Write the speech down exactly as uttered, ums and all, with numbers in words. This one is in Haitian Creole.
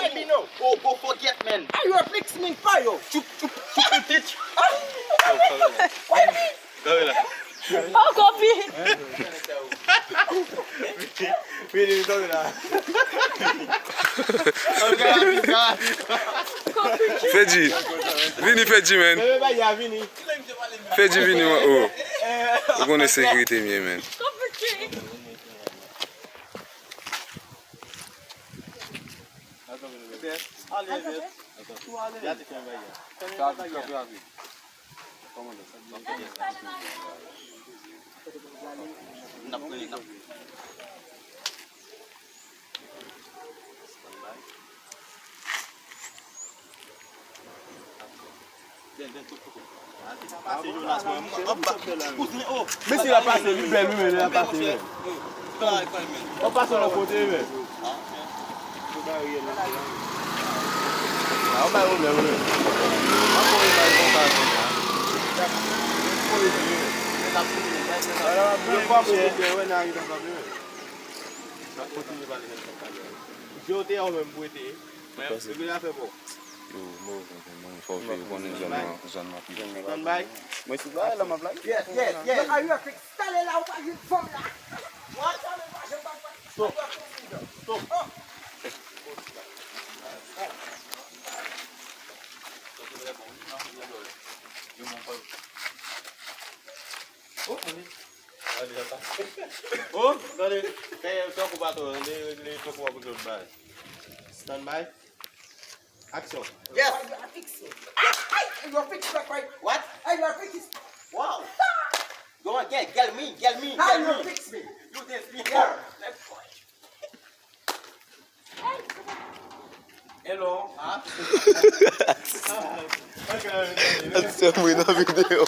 Bambino, oh, go forget, man. Ayo, fix me, fire. Chup, chup, chup, chup, chup. Oh, kopi. Vini, vini, tonbe la. Fedji. Vini, Fedji, man. Fedji, vini, man. Oh. Ou konnen sekirite m ye, man. Mesye la pase, li bèl wi, men li la pase, men. W ap pase lòt kote, men. A, w bay pwoblèm, wi. Yo te yon menm pou ete. Yo, mwen fò veye konnen zòn nan, zòn nan pi jan. Stand by. Mwen sou la, la m ap la. Yes, yes, yes. Ayo, fix tale la, ou pa jwenn fanm la. Stop. Stop. Oh, gade. Fè tankou pa twò, li tankou w ap regle yon bagay. Stand by. Action. Yes. Ay, ay, ay, yo fix, fè, fè. What? Ay, yo fix. Wow. Go on, get, get me, get me, get me. Ay, yo fix me. You this me. Yeah. Hello. Huh? Se mwen nan videyo.